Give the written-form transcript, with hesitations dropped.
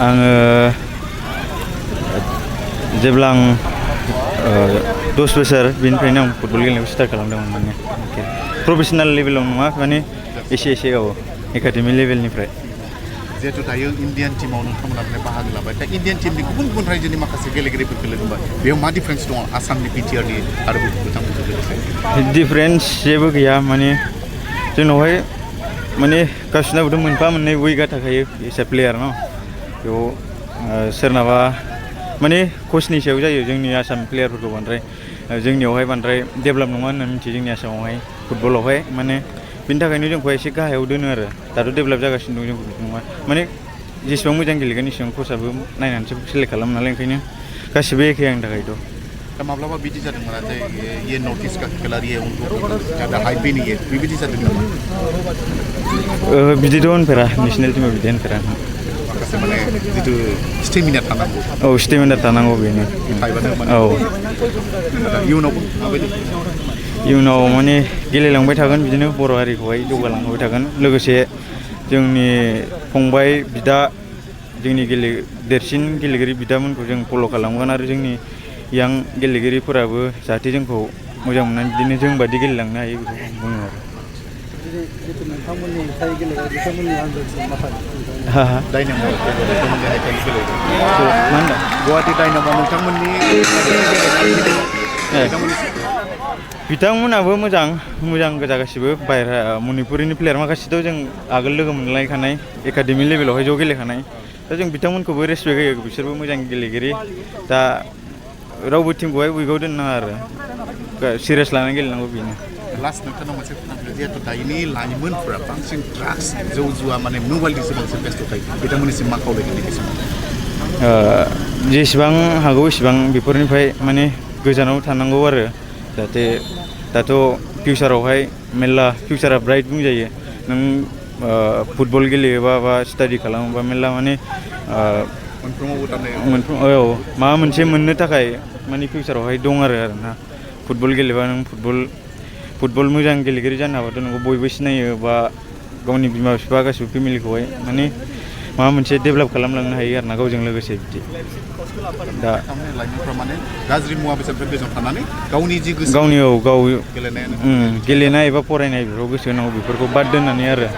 आङो जेब्ला आं 10 बोसोर बेनिफ्रायनो आं फुटबल गेलेनायखौ स्टार्ट खालामदोंमोन माने प्रफेसनेल लेभेलाव नङा माने एसे एकाडेमि लेभेलनिफ्राय जिहेतु दायो इन्डियान टीमाव नोंथांमोना बाहागो लाबाय दा इन्डियान टीमनि गुबुन गुबुन रायजोनि माखासे गेलेगिरिफोरखौ लोगो मोनबाय बेयाव मा डिफारेन्स दङ आसामनि बिटिआरनि आरो बिथांमोनजों लोगोसे डिफारेन्स जेबो गैया माने जोंनावहाय माने गासिनाबोथ' मोनफा मोननै उइकआ थाखायो एसे प्लेयार न बेयाव सोरनाबा माने कचनि सायाव जायो जोंनि आसाम प्लेयारफोरखौ बांद्राय जोंनियावहाय बांद्राय डेभेलप नङा होनना मिथियो जोंनि आसामावहाय फुटबलावहाय माने बिनि थाखायनो जोंखौ एसे गाहायाव दोनो आरो दाथ' डेभेलप जागासिनो दं जोंखौ नङा माने जेसेबां मोजां गेलेगोन एसेबां कचआबो नायनानैसो सेलेक्ट खालामो नालाय ओंखायनो गासिबो एखे आंनि थाखायथ' दा माब्लाबा बिदि जादोंमोन जे ये नॉर्थ ईस्ट का खिलाड़ी है उनको ज़्यादा हाइप भी नहीं है बिबायदि जादों नामा बिदिथ' होनफेरा नेसनेल टीमाव बिदि होनफेरा माखासे माने जितु स्टेमिना थानांगौ औ स्टेमिना थानांगौ बेनो औ इयुनावबो माबायदि इयुनाव माने गेलेलांबाय थागोन बिदिनो बर' हारिखौहाय जौगालांबाय थागोन लोगोसे जोंनि फंबाय बिदा जोंनि देरसिन गेलेगिरि बिदामोनखौ जों फल' खालामगोन आरो जोंनि यां गेलेगिरिफोराबो जाहाथे जोंखौ मोजां मोननानै बिदिनो जों बादि गेलेलांनो हायो बेखौ बुङो आरो जितु नोंथांमोननि थाइ गेलेग्रा बिथांमोननि आन्दारजों माखासे डायनामो मा होनदों गुवाहाटि डायनामो नोंथांमोननि बिथांमोनाबो मोजां गोजा गासिबो बाहेरा मणिपुरनि प्लेयार माखासेथ' जों आगोल लोगो मोनलायखानाय एकाडेमि लेभेलावहाय ज' गेलेखानाय दा जों बिथांमोनखौबो रेसपेक्ट होयो बिसोरबो मोजां गेलेगिरि दा रावबो टीमखौहाय उइकआव दोननाङा आरो सिरियास लानानै गेलेनांगौ बेनो लास्ट नोंथांनाव मोनसे खोनादों जिहेतु दायोनि लाइमोनफोरा बांसिन ड्राग्स जौ जुवा माने मबाइलजोंसो बांसिन बेस्थ' थायो बिथांमोननिसिम मा खावलायगोन बेनि समाव जेसेबां हागौ एसेबां बेफोरनिफ्राय माने गोजानाव थानांगौ आरो जाहाथे दाथ' फिउचारावहाय मेरला फिउचारा ब्राइट बुंजायो नों फुटबल गेलेयोबा बा स्टाडि खालामोबा मेरला माने माबा मोनसे मोननो थाखाय माने फिउचारावहाय दं आरो ना फुटबल गेलेबा नों फुटबल मोजां गेलेगिरि जानो हाबाथ' नोंखौ बयबो सिनायो बा गावनि बिमा बिफा गासिबो फेमिलिखौहाय माने माबा मोनसे डेभेलप खालामलांनो हायो आरो ना गावजों लोगोसे बिदि दा लाइमोनफ्रा माने गाज्रि मुवा बेसादनिफ्राय गोजानाव थानानै गावनि जि गोसो गाव गेलेनाय एबा फरायनाय बेफोराव गोसो होनांगौ बेफोरखौ बाद दोननानै आरो